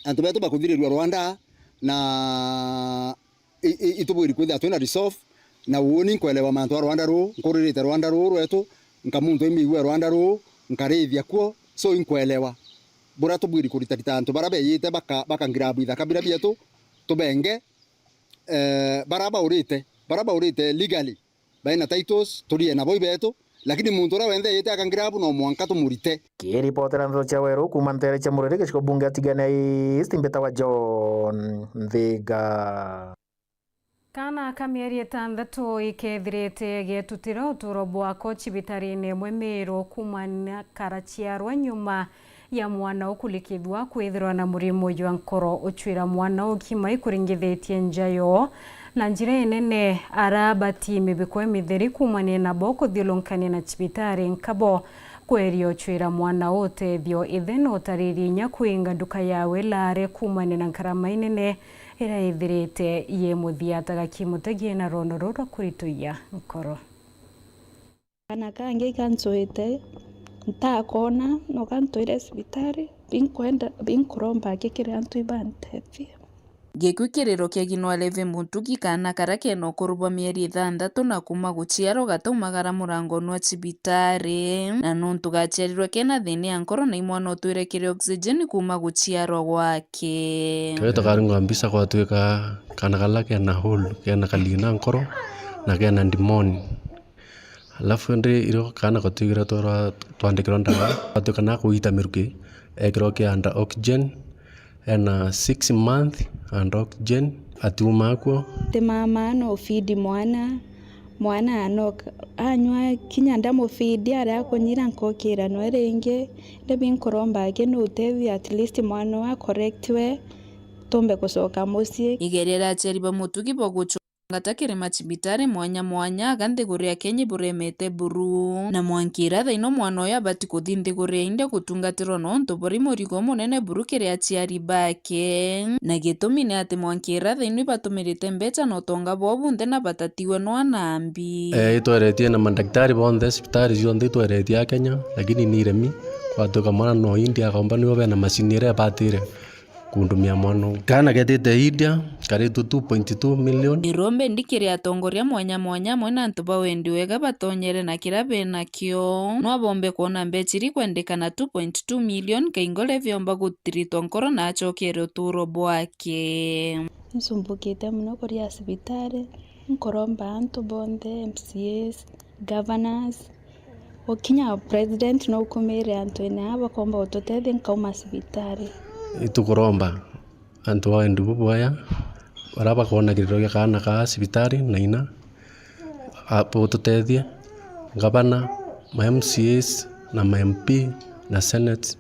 Antu betu bakuthirirua Rwanda, na i, i, itubwiri kwithira twina resolve, na uuni nkwelewa mantu a Rwanda ruu, nkuririte Rwanda ruu rwetu, nka muntu imiigua Rwanda ruu, nkarithia kuo, so inkwelewa. Bura tubwiri kuritarita antu bara beyite baka, baka grab ithaka bira bietu, tubenge, eh, bara baurite, bara baurite legally, baina titles, turie nabo ibetu, lakini muntu uria wenthe eyite aka grab no mwanka tumurite. Kiripotera ndeto cia Weru kuuma ntere cia Muriri gicigo bunge atigane East, mbitawa John Nthiga. Kaana ka mieri itantatu ikethirite getutira uturo bwako cibitariine imwe Miru kuuma na karaciarwa nyuma ya mwana ukulikithua kwithirwa na murimo jwa nkoro. Ucwira mwana ukima ikuringithitie nja yoo na njira inene, ara bati mibiko imitheri kuumania nabo kuthiulunkania na cibitari nkabo. Kweria ucwira mwana utethio, ithe no utaririe inya kuinga nduka yawe laare kuumania na nkarama inene iria ithirite yi muthia. Taga Kimutegi na rwono ruu rwa kurituia nkoro. Kaana kangi gancwite, ntakoona, no gantwire cibitari, binkwenda, binkuromba aki kiri antu ibantethie. Gikwi kiriro kia Ginwa Levi Mutugi, kaana karia kena ukuru bwa mieri ithanthatu na kuuma guciarwa gataumagara murangoni wa cibitari, na nontu gaciarirwe kena thiina ya nkoro na imwana utwire kiri oxygen kuuma guciarwa gwake. Karia tukaringwa mbica gwatwika kaana karia kena hole, kena kaliina nkoro na kena ndimoni. Alafu indi irio kaana gatwigire twarwa twandikirwa ndawa, atwika na kuita miruki, ekirwa ki under oxygen, ena six month under oxygen, atiuma akuo. Ti mama no feed mwana, mwana anoka, anywa kinya ndamufeed, aria akunyira nkokira nwe ringi, ndi binkuromba aki no utethia at least mwana wa correctwe, tumbe gucoka mucii. Igeria ria aciari ba Mutugi bo gucu- Ngata kiri macibitari mwanya mwanya aga nthiguru ya Kenya iburemete buru, na mwankira thaino mwana uyu abati kuthi nthiguru ya India gutungatirwa nontu buri murigo munene buru kiri aciari bake. Na gitumi ni ati mwankira thaino ibatumirite mbeca na utonga bwao bunthe na batatiwe nwa na mbi. Eh, itweretie na madaktari bonthe, cibitari cionthe itweretie a Kenya, lakini ni iremi. Kwatuika mwana no India akomba nibo bena macini iria ibatire kundumia mwana uu. Kaana ketite India, karitwe two point two million. Irombe ndi kiri atongoria mwanya mwanya amwe na antu ba wendi wega batonyere na kiria benakio. No abombe kwona mbeca iri kwendekana two point two million, kaingole biomba gutiritwa nkoro na acokere uturo bwake. Ncumbukite mono kuria cibitari, nkuromba antu bonthe, M C As, governors, ukinya president no ukumire antu ene aa bakomba ututethia nkauma cibitari. Itukuromba antu ba wendi bubwaya, baria bakoona kiriro gia kaana kaa cibitari na ina, a, bututethie, ngavana, ma M C As na ma M P na senate,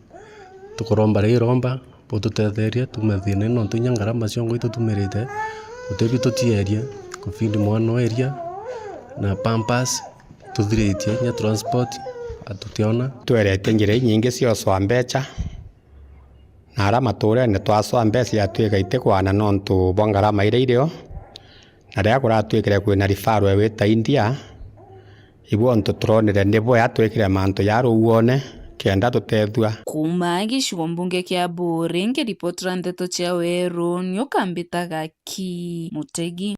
tukuromba ri iromba, bututetherie tuume thiina ino, nontu inya ngarama ciongo itutumirite, gutibi tutierie kufeed mwana o iria na pampers, tuthiritie inya transport atutiona. Twerete njira inyingi ciocwa mbeca, na ara maturene twacwa mbeca yatwika itikwana nontu bwa ngarama iria irio, na riria kuratwikire kwina referral wita India, Ibu ontu turonire ni bwea twikire mantu ja ruuone kenda tutethua. Kuuma gicigo mbunge kia Buuri, nkiripotera ndeto cia Weru, ni ukambitaga Ki Mutegi.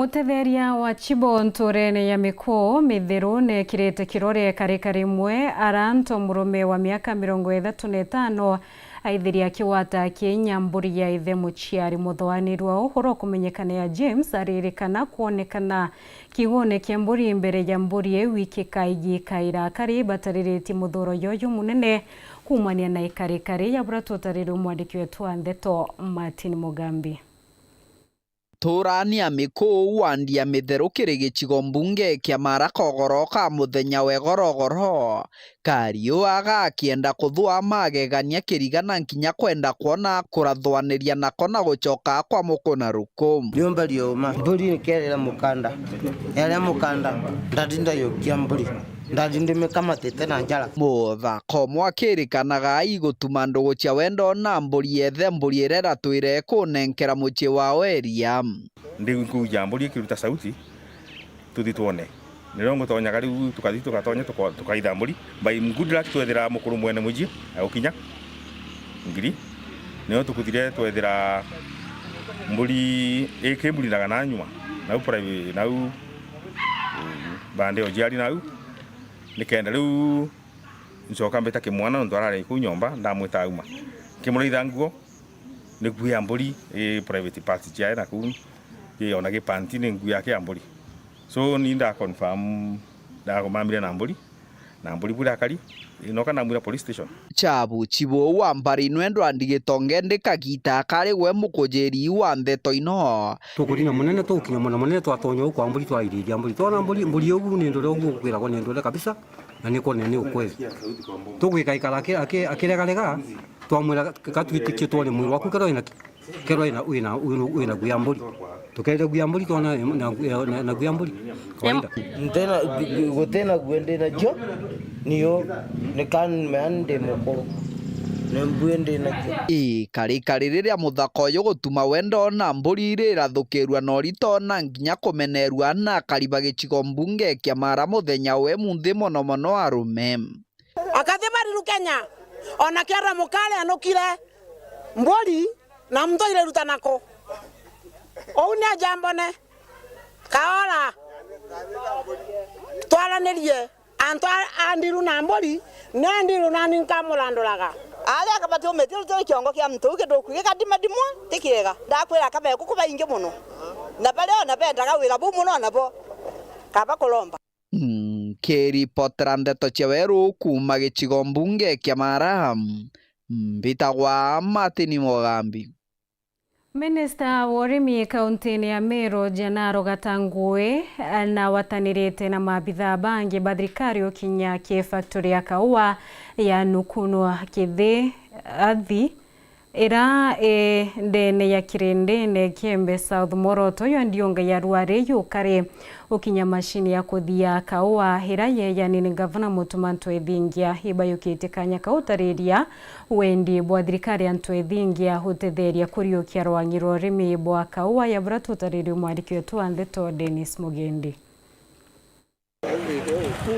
Mutetheria wa Chibo nturene ya Mikuu Mithiru neekirite kirore karika rimwe aranto murume wa miaka mirongo ithatu na itano aithiria akigwata kinya mburi ya ithe muciari muthoanirua. Uhoro ukumenyekana ya James aririkana kwonekana kiugone kia mburi mbere ya mburi iu ikikaigikaira kari batariritie muthuro yoyo munene kuumania na ikarikari ya bura tutaririe mwandiki wetu wa ndeto Martin Mugambi. Turani ya Mikuu wandi ya Mitheru kiri gicigo mbunge kia Mara kogoro ka muthenya we gorogoro. Kariua gakienda kuthua magegania kirigana nkinya kwenda kwona kurathwaniria nako na gucoka kwa mukuna ruku. Riumba riuma, mburi nikerira mukanda. Yaria mukanda, ndatinda yukia mburi. Ndatinda mikamatite na njara. Muthaka umwe akirikanaga aigutuma ndugu cia wendo na mburi yethe mburi iria iratwire kunenkera mucii wao iria. Ndi nkuja mburi ikiruta sauti, tuthi twone. Nirio ngutonyaga riu tukathi tugatonya tuko-, tukaitha mburi. By good luck twethira mukuru mwene mucii agukinya ngiri. Nirio tukuthire twethira mburi ikimburi na kana nyuma. Nau private, nau, mm, bande o jiari nau. Nikenda riu ncoka mbita kimwana nontu arari kuu nyomba, ndamwita auma. Nkimuraitha nguo, ni nguo ya mburi, i private part ciae na kuu, i ona gipanti ni nguo yake ya mburi. So, ni nda confirm, ndakomamire na mburi, na mburi bura akari, i noka ndamwira police station. Chabu chibu wa mbari nwendwa ndigitonge ndikagita kari gwe mukujiri wa ndeto ino. Tukurina munene, tugukinya muna munene, twatonya u kwa mburi, twairithia mburi. Twona mburi, mburi ugu ni ndure ugu ukwiragwo ni ndure kabisa. Na ni kwone ni ukweli. Tugwika ikara aki-, aki-, akiregarega, twamwira, "Ka twitikie twone mwiri waku kerwa wina ki? Kerwa wina, wina, wina, wina guya mburi." Tukerire guya mburi, twona na, na, na, na guya mburi. Kawaida. Ntena, gu-, gu-, gutena guo ndi nacio, niyo, ni kan man ndi mukuru. Ni mbuo ndi nacio. Ikarikari riria muthaka uyu gutuma wendo na mburi rirathukirua na urito na nginya kumenerua na akari ba gicigo mbunge kia Mara muthenya we munthi mono mono arume. Akathi bariru Kenya, ona kiara mukare anukire mburi na mtu ireruta nako. Ou ni ajambone. Kaora. Twaranirie. Antu a, a ndiru na mburi, ne ndiru nani nkamuranduraga. Aria akabati umitie rutiri kiongo kia muntu u kinduku gikadimadimwa, ti kiega. Ndakwira akabe kuku baingi mono. Na baria ona bendaga wira buu mono nabo. Kaba kuromba. Nkiripotera ndeto cia weru kuuma gicigo mbunge kia Mara, mbitagwa Martin Mugambi. Minista wa urimi kauntini ya Meru, Gennaro Gatangui, na watanirite na maabithaa bangi ba thirikari ukinya ki factory ya kaua ya Nukunu Kithi Athi, ira i ndene ya kirindine Kiembe South Moroto, yo ndiunga ya Rware yukari ukinya mashini ya kuthia kaua ira yeeyani ni Ngavana Mutuma Ntwethingia. Ibayukitie kanya kau utariria wendi bwa thirikari ya Ntwethingia utetheria kuriukia rwang'i rwa urimi bwa kaua ya bura tutaririe mwandiki wetu wa ndeto Dennis Mugendi.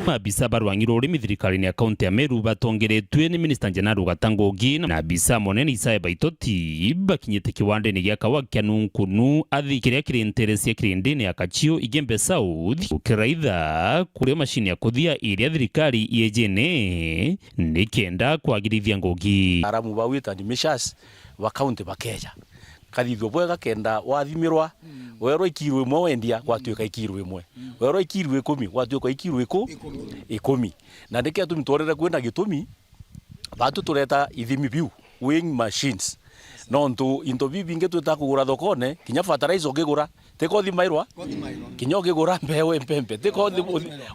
Maabisa ba rwang'i rwa urimi thirikarine ya kaunti ya Meru batongeretue ni minista Gennaro Gatangui na abisa munene Isaiah Baitoti bakinyite kiwandene gia kaua kia Nukunu Athi kiria kiri ntere cia kirindine ya Kachiu Igembe South, gukiraitha kuria mashini ya kuthia iria thirikari yejene nikenda kwagirithia ngugi. Aramu ba wit and measures ba kaunti bakeja kathithua bwega kenda wathimirwa, mm, werwa ikiro imwe wendia, gwatuika ikiro imwe. Mm. Werwa ikiro ikumi, gwatuika ikiro iku-, ikumi. Ikumi. Na niki atumi twonere kwina gitumi, batu tureta ithimi biu, weighing machines. Nontu into biu bingi twita kugura thokone, kinya fertilizer ukigura, tiko thimairwa? Ko thimairwa. Kinya ukigura mbewe mpempe, tiko thi-,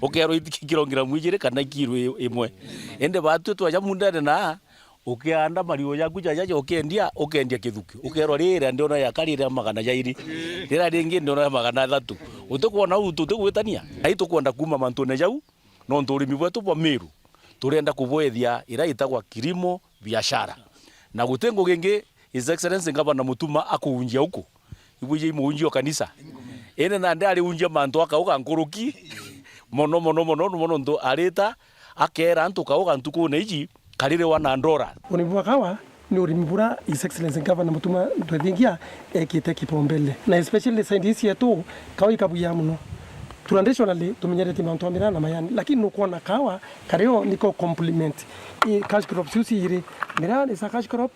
ukerwa iki-, kilogramu ijiri kana ikiro i-, imwe. Indi batu twaja mundene na ukianda mariu jaku jaja ja ukendia, ukendia kithuki. Ukerwa rira ndiona ya kari ria magana jairi. Rira ringi ndiona ya magana athatu. Utikwona u tutigwitania? Ai tukwenda kuma mantune jau, nontu urimi bwetu bwa Meru, turenda kubwethia ira itagwa kilimo biashara. Na guti ngugi ingi His Excellency Ngavana Mutuma akuunjia uku. Ibwiji imuunjia o kanisa. Indi nandi ariunjia mantu akauga nkuruki mono, mono, mono, mono, nontu arita akera antu kauga ntukune iji kaririwa na ndora. Urimi bwa kawa Ni urimi bura His Excellency Governor Mutuma Ntwethingia ekite kipaumbele, na especially side ici yetu, kawa ikabuya muno. Traditionally, tumenyeretie mantu a miraa na mayani, lakini nukwona kawa kario niko complement i cash crop ciu ciiri. Miraa is a cash crop,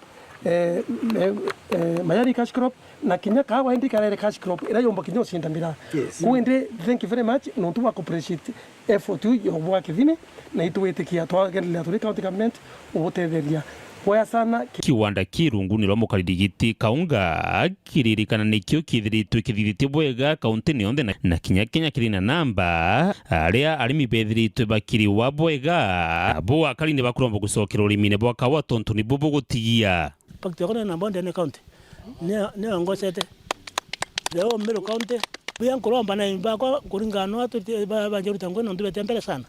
eh, eh, eh, mayani cash crop, na kinya kawa indi karere cash crop iria yomba kinya ucinda miraa. Yes. Kuu indi, thank you very much nontu bwa ku appreciate effort iu ya bwa kithimi, na itwitikia twagenderea turi county government ubutetheria. Bwega sana ki- Kiwanda ki rungu ni rwa mukariri giti Kaunga kiririkana nikio kithiritwe kithithitie bwega kauntini yonthe na, na kinya Kenya kiri na namba aria arimi bethiritwe bakiriwa bwega. Bo akari ni bakuromba gucokera urimine bwa kawa tontu nibu bugutigia. Impact yakwa ni namba one ndene county. Nio, nio ngocete. The whole Meru County. Buya nkuromba na bakwa kuringana na watu ba, ba, banjeruta ngwe nontu bete mbere sana.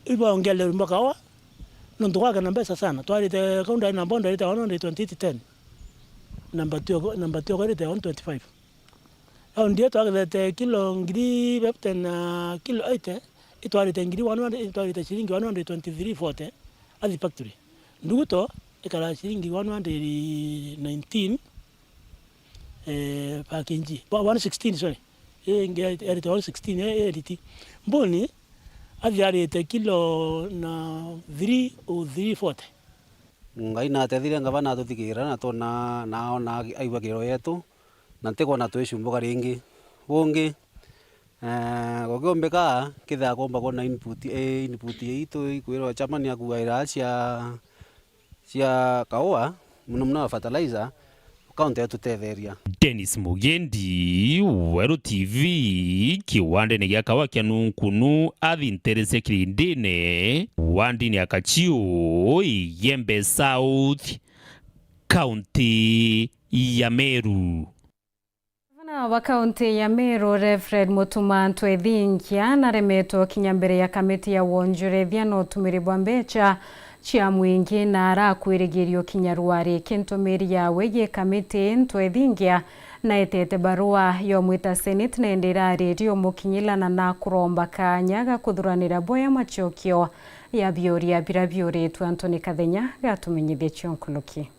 Ibaongele mpaka wa, nontu gwake na mbeca sana. Twarite kaunda namba one ndarite one hundred twenty-eight ten. Namba two, namba two kwarite one twenty-five. Raundi iyo twagethete kilo ngiri fifty na kilo eighty, itwarite ngiri one hundred, itwarite ciringi one hundred twenty-three forty at the factory. Nduguto ikara ciringi one hundred nineteen, eh, per K G. Bo-, one sixteen, sorry. Ii ingi yarite one sixteen, eh, eh, riti. Mbuni athiarite kilo na three oh three forty. Ngai natethire ngavana atuthikiira na twona, naona aigua kiro yetu. Na ntikwona twicumbuka ringi. Bungi, eh, gukiombika, kethira kwomba kwona input, eh, input iitu ikwirwa chairman akuaira cia, cia kaua, muno muno ya fertilizer, county yatutetheria. Dennis Mugendi, Weru T V, kiwandene gia kaua kia Nunkunu, athi ntere cia Kirindine, wandini ya Kachiu, Igembe South, county ya Meru. Gavana wa kaunti ya Meru, Reverend Mutuma Ntwethingia, naremetwe kinya mbere ya kamiti ya wonjorethia na utumiri bwa mbecha cia mwingi, na arakwirigirio kinya rwari. Kintumiri yawe yi kamiti, Ntwethingia naetete barua yomwita Senate, na indi irari riumukinyila na nakuromba kanya ga kuthuranira boya machokio ya biuria bira biuritwe. Anthony Kathenya gatumenyithie cio nkuluki.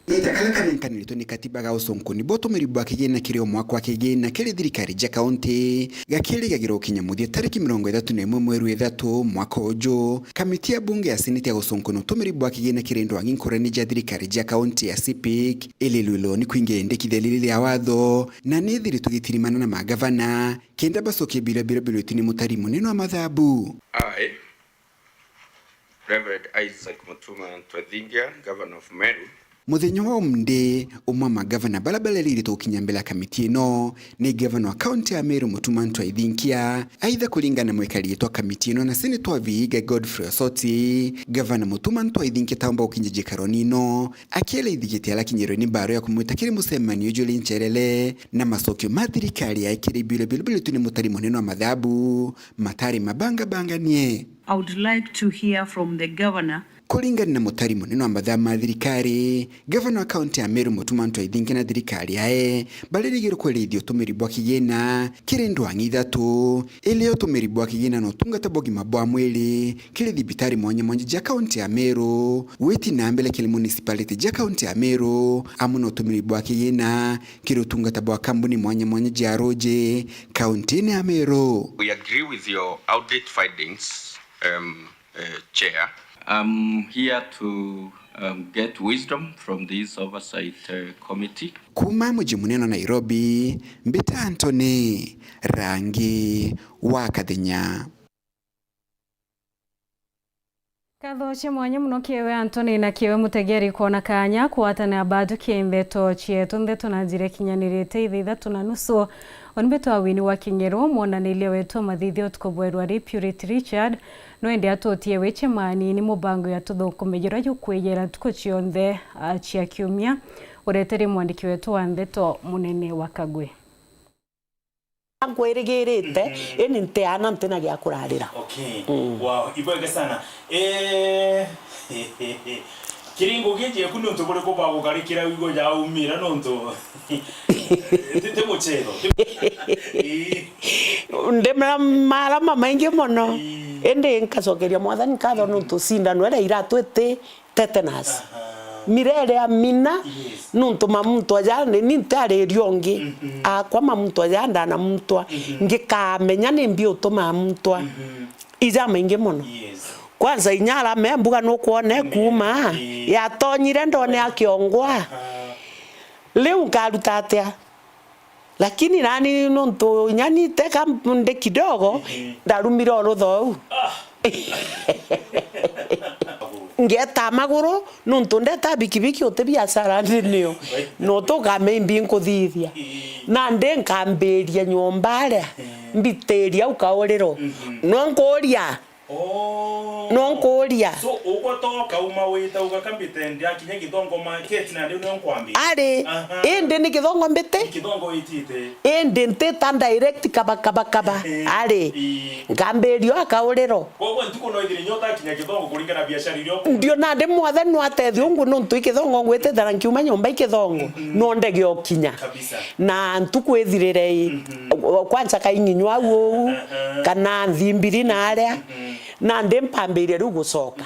Gita karia kanenkanirite ni katiba ga uconkoni bwa utumiri bwa kigina kiri o mwaka wa kigina kiri thirikari ja kaunti, gakirigagirwo gukinya muthia tariki mirongo ithatu na imwe mweri wa ithatu mwaka uju. Kamiti ya bunge ya seneti ya guconkona utumiri bwa kigina kiri ndwang'i nkurani ja thirikari ja kaunti ya CPIC irirwirwo ni kwingira indikithia riri ria watho, na ni ithiritwe igitirimana na magavana kenda bacokie biuria biria biuritwe ni mutari munene wa mathabu. Aye. Reverend Isaac Mutuma Ntwethingia, Governor of Meru. Muthenya wa umunthi, umwe wa magavana baria bareriritwe gukinya mbere ya kamiti ino ni gavana wa kaunti ya Meru, Mutuma Ntwethingia. Aitha, kuringana na mwikari gitwa kamiti ino na seneta wa Vihiga, Godfrey Osoti, gavana Mutuma Ntwethingia taumba gukinya njikaroni ino, akiera ithigiti arakinyirwe ni mbaru ya kumwita kiri mucemanio juri ncherere na macokio ma thirikari yae kiri biuria biria biritwe ni mutari munene wa mathabu matari mabangabanganie. I would like to hear from the governor. Kuringana na mutari munene wa mathabu ma thirikari, gavana wa kaunti ya Meru, Mutuma Ntwethingia na thirikari yae, barerigirwe kwerithia utumiri bwa kigina kiri ndwang'i ithatu, iria utumiri bwa kigina na utungata bwa ugima bwa mwiri kiri thibitari mwanya mwanya ja kaunti ya Meru, gwiti na mbere kiri municipality ja kaunti ya Meru, amwe na utumiri bwa kigina kiri utungata bwa kambuni mwanya mwanya ja ruji kauntini ya Meru. We agree with your audit findings, um, uh, Chair. I'm here to, um, get wisdom from this oversight, uh, committee. Kuuma muji munene wa Nairobi, mbita Anthony Rangi wa Kathenya. Nkatho cia mwanya mono kiri we Anthony na kiri we mutegeri kwona kanya kugwatanira bathukie ndeto cietu. Ndeto na njira ikinyanirite ithaa ithatu na nusu. Uni mbitwa Winnie wa King'ero, mwonaniria wetu wa mathithio utuku bwa irua ri Purity Richard, no indi atutie wi cemani ni mubango ya tuthukume juria jukwiyira ntuku cionthe, a, cia kiumia, ureteri mwandiki wetu wa ndeto Munene wa Kagwe. Nkwirigirite, mhm, ini ntiana ntina gia kurarira. Okay. Mm. Wow, ibwega sana. Eh, kiri ngugi cieku ni untu buriku bwa gukarikira wigo jaumira nontu ti, ti mucero. Ii. Ndi na marama maingi mono. Ii. Indi nkacokeria Mwathani nkatho nontu cindano iria iratwiti tetanus. Aha. Mirere amina. Yes. Nuntu mamuntwa ja ni, ni ntiariria ungi. Mhm. Akwa mamuntwa ja ndanamutwa. Mhm. Ngikamenya ni mbi utumaa muntwa. Mhm. Ija maingi mono. Yes. Kwanza inya arame mbuga nukwona. Ni. Kuuma. Ni. Yatonyire ndone akiongwa. Aha. Riu nkaruta atia? Lakini nani nuntu inya niteka ndi kidogo, mhm, ndarumire o ruthou. Ah. Ngeta maguru, nuntu ndeta bikibiki uti biacara ndi nio. No tuka maybe nkuthithia. Ii. Nandi nkambiria nyomba aria, mhm, mbitiria au kauriro. Mhm. No nkuria, Oh. No nkuria. So, ugwe to kauma wita ugakambite ndi akinya Kithongo market na riu nio nkwambia? Ari, aha, indi ni Kithongo mbiti? Ni Kithongo witite. Indi ntita direct kaba, kaba, kaba. Ehe. Ari. Ii. Nkambirio akauriro. Koguo ntuku no ithire nyo utakinya Kithongo kuringana biashara iria uku- Ndiona ndi mwathani no atethio ungu nuntu i Kithongo ngwitithira nkiuma nyomba i Kithongo. Mhm. No ndege ukinya. Kabisa. Na ntuku ithirire i, mhm, kwanza kainginywa au uu, aha, kana nthimbiri na aria. Mhm. Nandi mpambiria riu gucoka.